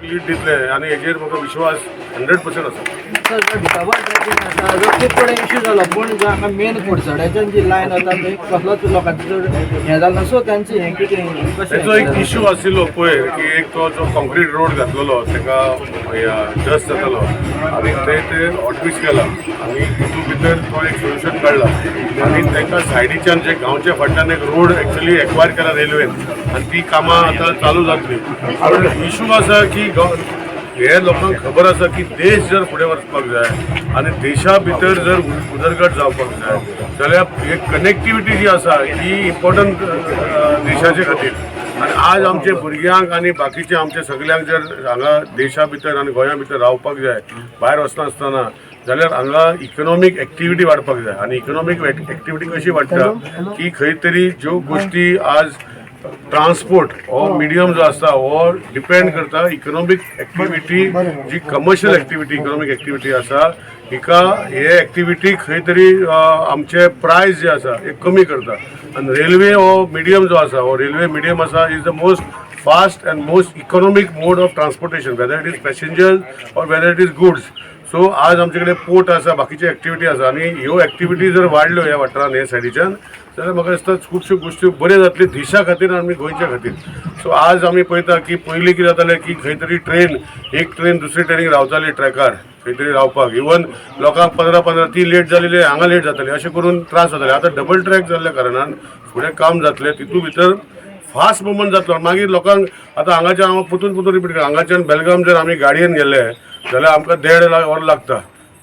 Lead दितले आनी हेजेर म्हाका विश्वास 100% आसा. सर, जो डबल ट्रॅकिंग आसा, जो खूब कडेन इश्यू जालो, पूण जो हांगा मेन कुडचड्याच्यान जी लायन वता थंय कसलोच लोकांचो चड हें जालें ना. सो तांचें हें कितें कशें? तेचो एक इश्यू आशिल्लो पयर की एक तो जो कॉन्क्रीट रोड घातलेलो ताका डस्ट जातालो आनी ते ते हॉटमिक्स केला आनी तितून भितर तो एक सोल्युशन काडला आनी तांकां सायडीच्यान जे गांवच्या फाटल्यान एक रोड एक्चुअली एक्वायर केला रेल्वेन आनी ती कामां आतां चालू जातली. कारण इश्यू आसा की हे लोकांक खबर आसा की देश जर फुडें वचपाक जाय आनी देशा भितर जर उदरगत जावपाक जाय जाल्यार एक कनेक्टिविटी जी आसा ही इम्पॉर्टंट देशाचे खातीर. आनी आज आमचे भुरग्यांक आनी बाकीचे आमचे सगल्यांक जर हांगा देशा भितर आनी गोंया भितर रावपाक जाय, भायर वचनासतना, जाल्यार हांगा इकनॉमीक एक्टिविटी वाडपाक जाय. आनी इकनॉमीक एक्टिविटी कशी वाडटा की खंय तरी ज्यो गोश्टी आज ट्रान्सपोर्ट हो मिडियम जो आसा हो डिपेंड करता इकॉनॉमीक एक्टिविटी जी कमर्शियल एक्टिविटी, इकॉनॉमीक एक्टिविटी आसा, हिका हे एक्टिविटी खंय तरी आमचे प्रायस जे आसा हे कमी करता. आनी रेल्वे हो मिडियम जो आसा, हो रेल्वे मिडियम आसा is the most fast and most economic mode of transportation, whether it is passenger or whether it is goods. So आज आमचे कडेन पोर्ट आसा, बाकीचे एक्टिविटी आसा आनी ह्यो एक्टिविटी जर वाडल्यो ह्या वाठारान, ह्या सायडीच्यान, जाल्यार म्हाका दिसता खुबश्यो गोश्टी बऱ्यो जातल्यो देशा खातीर आनी गोंयच्या खातीर. सो आज आमी पळयता की पयलीं कितें जातालें की खंय तरी ट्रेन, एक ट्रेन दुसरी ट्रेनीक रावताली ट्रॅकार खंय तरी रावपाक. इवन लोकांक 15 15, ती लेट जालेली, हांगा लेट जाताली, अशें करून त्रास जाताले. आतां डबल ट्रॅक जाल्ल्या कारणान फुडें काम जातलें, तितून भितर फास्ट मुवमेंट जातलो. मागीर लोकांक आतां हांगाच्यान, हांव परतून परतून रिपीट करता, हांगाच्यान बेलगाम जर आमी गाडयेन गेले जाल्यार आमकां देड वर लागता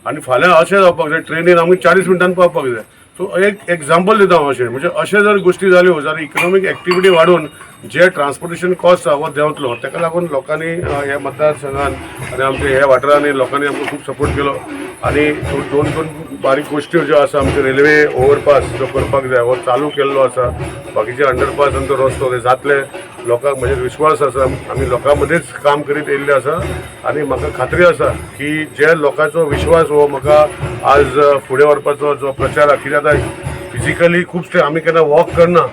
आनी फाल्यां अशें जावपाक जाय, ट्रेनीन आमी 40 मिनटान पावपाक जाय. सो एक एग्जाम्पल दिता हांव. अशें म्हणजे अशें जर गोश्टी जाल्यो जाल्यार इकनॉमीक एक्टिविटी वाडून जे ट्रान्सपोर्टेशन कॉस्ट आहा हो देंवतलो. ताका लागून लोकांनी ह्या मतदारसंघान आनी आमच्या ह्या वाठारांनी लोकांनी आमकां खूब सपोर्ट केलो. आनी दोन दोन बारीक गोश्ट्यो ज्यो आसा, आमचे रेल्वे ओवरपास जो करपाक जाय हो चालू केल्लो आसा, बाकीचे अंडरपास आनी तो रस्तो ते जातले. लोकांक म्हजेर विश्वास आसा. आमी लोकां मदींच काम करीत येयल्ले आसा आनी म्हाका खात्री आसा की जे लोकांचो विश्वास हो म्हाका आज फुडें व्हरपाचो जो प्रचार आहा, कित्याक आतां फिजिकली खूब आमी केन्ना वॉक करना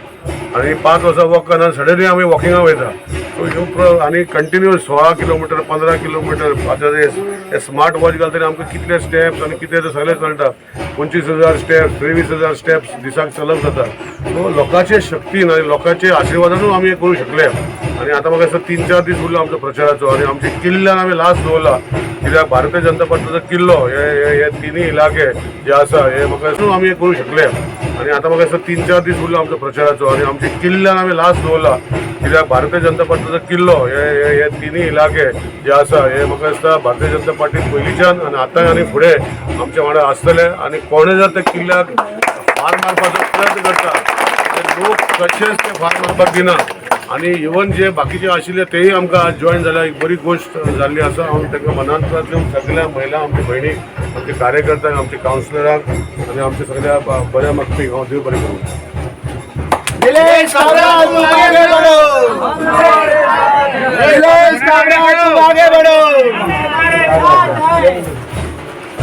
आनी 5 वर्सां वॉक करना, सडनली आमी वॉकिंगाक वयता. सो ह्यो आनी कंटिन्युअस 16 किलोमिटर, 15 किलोमिटर. आतां हे स्मार्ट वॉच घालतकीर आमकां कितले स्टेप्स आनी कितें तें सगळें कळटा. 25,000 स्टेप्स, 23,000 स्टेप्स दिसाक चलप जाता. सो लोकांचे शक्तीन आनी लोकांचे आशिर्वादानूच आमी हें करूं शकले. आनी आतां म्हाका दिसता 3-4 दीस उरलो आमचो प्रचाराचो आनी आमच्या किल्ल्यान आमी लास्ट दवरला, कित्याक भारतीय जनता पार्टीचो किल्लो हे हे हे तिनूय इलाके जे आसा हे म्हाका दिसता आमी हें करूं शकले. आनी आतां म्हाका दिसता 3-4 दीस उरलो आमचो प्रचाराचो आनी आमच्या किल्ल्यान आमी लास्ट दवरला, कित्याक भारतीय जनता पार्टीचो किल्लो हे हे हे तिनूय इलाके जे आसा हे म्हाका दिसता भारतीय जनता पार्टी पयलींच्यान आनी आतां आनी फुडें आमच्या वांगडा आसतले. आनी कोणें जर त्या किल्ल्याक फार मारपाचो प्रयत्न करता ते लोक कशेंच ते फार मारपाक दिना. आनी इवन जे बाकीचे आशिल्ले तेय आमकां आज जॉयन जाल्यार एक बरी गोश्ट जाल्ली आसा. हांव तांकां मनांतल्यान सगळ्या महिला, आमच्या भयणीक, आमच्या कार्यकर्त्यांक, आमच्या कावन्सिलरांक आनी आमच्या सगळ्या बऱ्या मागपीक हांव देव बरें करूं. निलेश काब्रा, तुम आगे बढ़ो! निलेश काब्रा, तुम आगे बढ़ो!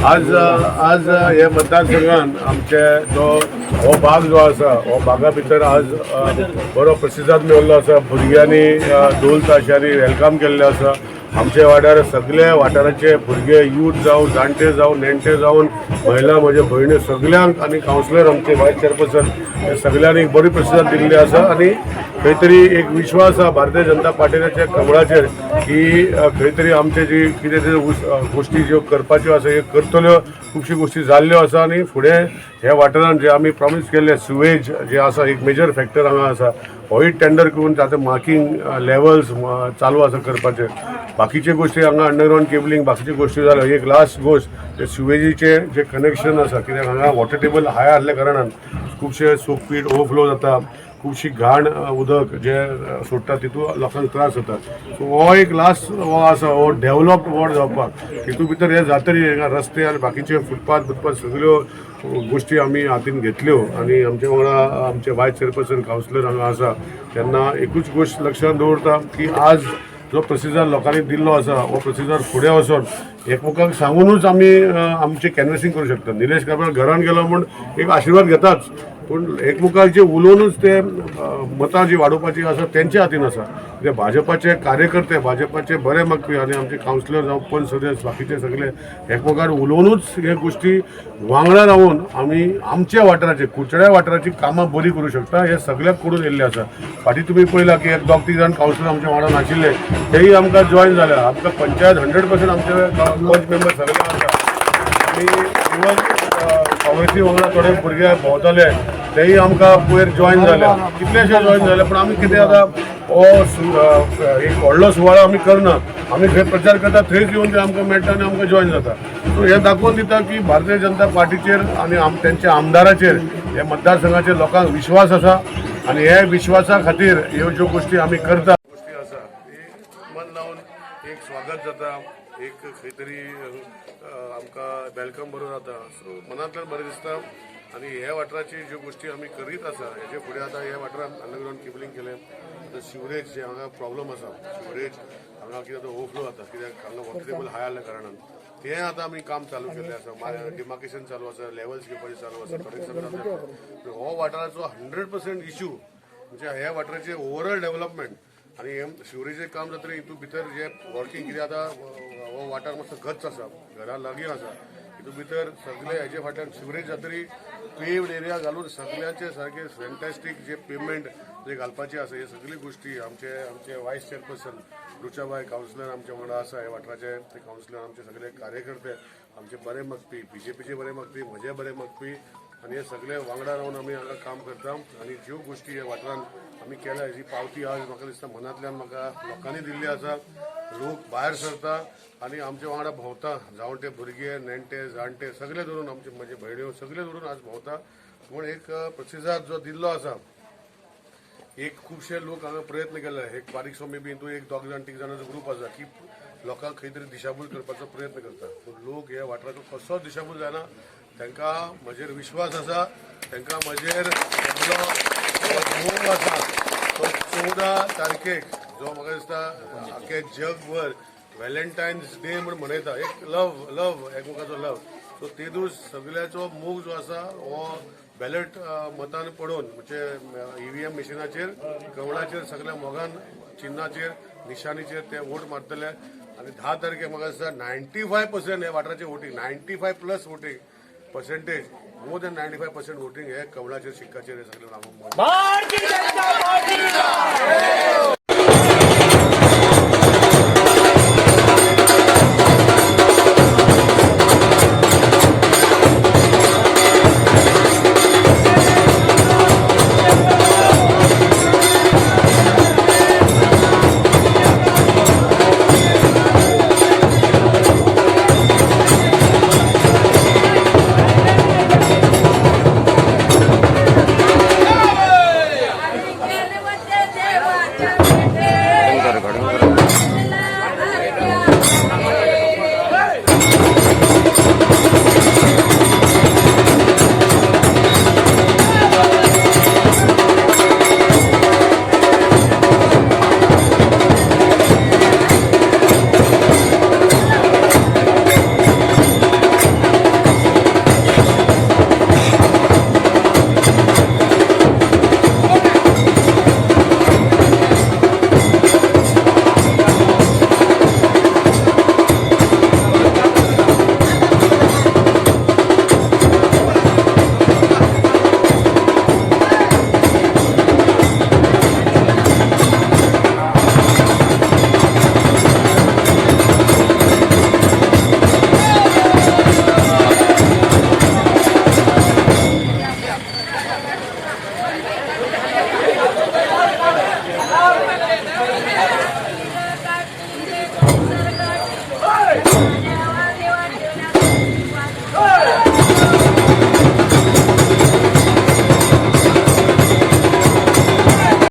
आज आज हे मतदारसंघान आमचे जो हो भाग जो आसा, हो भागा भितर आज बरो प्रतिसाद मेळिल्लो आसा. भुरग्यांनी ढोल ताशांनी welcome केल्लें आसा. आमच्या वाड्यार सगळे वाठाराचे भुरगे, यूथ जावं, जाणटे जावं, नेणटे जावन, महिला, म्हज्या भयणी सगल्यांक आनी कावन्सिलर, आमचे वायस चेअरपर्सन, हे सगळ्यांनी एक बरी प्रतिसाद दिल्ली आसा. आनी खंय तरी एक विश्वास आहा भारतीय जनता पार्टीच्या कमळाचेर की खंय तरी आमचे जी कितें ते गोश्टी ज्यो करपाच्यो आसा ह्यो करतल्यो. खुबश्यो गोश्टी जाल्ल्यो आसा आनी फुडें ह्या वाठारान जे आमी प्रॉमीस केल्ले, सुवेज जे आसा, एक मेजर फॅक्टर हांगा आसा, होय टेंडर करून आतां मार्कींग लेवल्स चालू आसा करपाचे. बाकीच्यो गोश्टी हांगा अंडरग्रावंड केबलिंग, बाकीच्यो गोश्टी जाल्यो. एक लास्ट गोश्ट, ते सुवेजीचे जे कनेक्शन आसा, कित्याक हांगा वॉटर टेबल हाय आसल्या कारणान खुबशे सोकपीट ओवरफ्लो जाता, खुबशी घाण उदक जे सोडटा, तितून लोकांक त्रास जाता. सो हो एक लास्ट हो आसा, हो डेवलप्ड वॉर्ड जावपाक तितून भितर हे जातरी हांगा रस्ते आनी बाकीचे फुटपाथ बुटपाथ सगळ्यो गोश्टी आमी हातीन घेतल्यो. आनी आमचे वांगडा आमचे वायस चेअरपर्सन, कावन्सिलर हांगा आसा. तेन्ना एकूच गोश्ट लक्षांत दवरता की आज जो प्रतिसाद लोकांनी दिल्लो आसा हो प्रतिसाद फुडें वचोन एकमेकांक सांगुनूच आमी आमचें कॅनवसिंग करूं शकता. निलेश काब्राल घरान गेलो म्हूण एक आशिर्वाद घेताच. पूण एकमुखार जे उलोवनूच ते मतां जी वाडोवपाची आसा तेंच्या हातीन आसा. ते भाजपाचे कार्यकर्ते, भाजपाचे बरे मागपी आनी आमचे कावन्सिलर जावं पंच सदस्य बाकीचे सगळे एकमुखार उलोवनूच हे गोश्टी वांगडा रावन आमी आमच्या वाठाराचे, कुडचड्या वाठाराची कामां बरी करूं शकता हे सगळ्याक करून येयल्लें आसा. फाटीं तुमी पळयलां की एक दोग तीग जाण कावन्सिलर आमच्या वांगडा नाशिल्ले, तेय आमकां जॉयन जाले. आमकां पंचायत 100% आमचे पंच मेंबर सगळे आसा. आनी इवन काँग्रेसी वांगडा थोडे भुरगे भोंवताले, तेय आमकां पयर जॉयन जाले, कितलेशे जॉयन जाले. पूण आमी कितें आतां हो एक व्हडलो सुवाळो आमी करना. आमी खंय प्रचार करता थंयच येवन ते आमकां मेळटा आनी आमकां जॉयन जाता. सो हें दाखोवन दिता की भारतीय जनता पार्टीचेर आनी तेंच्या आमदाराचेर हे मतदारसंघाचे लोकांक विश्वास आसा आनी हे विश्वासा खातीर ह्यो ज्यो गोश्टी आमी करता गोश्टी आसा ती मन लावन एक स्वागत जाता, एक खंय तरी आमकां welcome बरो जाता. सो मनांतल्यान बरें दिसता. आनी ह्या वाठाराची ज्यो गोश्टी आमी करीत आसा, हेजे फुडें आतां ह्या वाठारांत अंडरग्रावंड केबलिंग केलें. आतां सिवरेज जे हांगा प्रॉब्लम आसा, सिवरेज हांगा कितें आतां ओवरफ्लो जाता, कित्याक हांगा वॉटर टेबल हाय आसल्या कारणान तें आतां आमी काम चालू केल्लें आसा. डिमार्केशन चालू आसा, लेवल्स घेवपाचें चालू आसा, करेक्शन चालू आसा. हो वाठाराचो 100% इश्यू म्हणजे ह्या वाठाराचें ओवरऑल डेव्हलपमेंट आनी हे सिवरेजीचें काम जातकीर हितून भितर जे वर्किंग, कितें आतां हो वाठार मातसो गच्च आसा, घरा लागीं आसा, हितून भितर सगळे हेजे फाटल्यान सिवरेज जातरी पेव्ड एरिया घालून सगळ्यांचे सारके फॅन्टॅस्टीक जे पेवमेंट जे घालपाचे आसा, हे सगळी गोश्टी आमचे आमचे वायस चेअरपर्सन रुचाबाय कावन्सिलर आमच्या वांगडा आसा, ह्या वाठाराचे ते कावन्सिलर, आमचे सगळे कार्यकर्ते, आमचे बरे मागपी, बीजेपीचे बरे मागपी, म्हजे बरे मागपी आनी हे सगळे वांगडा रावन आमी हांगा काम करता. आनी ज्यो गोश्टी ह्या वाठारांत आमी केल्या, हेजी पावती आज म्हाका दिसता मनांतल्यान म्हाका लोकांनी दिल्ली आसा. लोक भायर सरता आनी आमच्या वांगडा भोंवता, जावं ते भुरगे, नेणटे, जाणटे सगळे धरून, आमचे म्हजे भयण्यो सगळे धरून आज भोंवता. पूण एक प्रतिसाद जो दिल्लो आसा, एक खुबशे लोक हांगा प्रयत्न केले, एक बारीक स्वामी बी हितून एक दोग जाण तीग जाणांचो ग्रूप आसा की लोकांक खंय तरी दिशाभूल करपाचो प्रयत्न करता. पूण लोक ह्या वाठाराचो कसोच दिशाभूल जायना. तांकां म्हजेर विश्वास आसा, तांकां म्हजेर सगलो मोग आसा. तो 14 तारखेक जो म्हाका दिसता आख्खे जगभर व्हॅलेंटायन्स डे म्हूण मनयता, एक लव लव एकमेकाचो लव, सो ते दीस सगळ्याचो मोग जो आसा हो बॅलेट मतान पडोवन, म्हणजे ईव्हीएम मशिनाचेर कमळाचेर सगळ्या मोगान चिन्नाचेर निशाणीचेर ते वोट मारतले. आनी 10 तारखेक म्हाका दिसता 95% हे वाठाराचे voting, 95 plus voting percentage, more than 95% voting हे कमळाचेर शिक्काचेर हे सगळे भारतीय जनता पार्टी.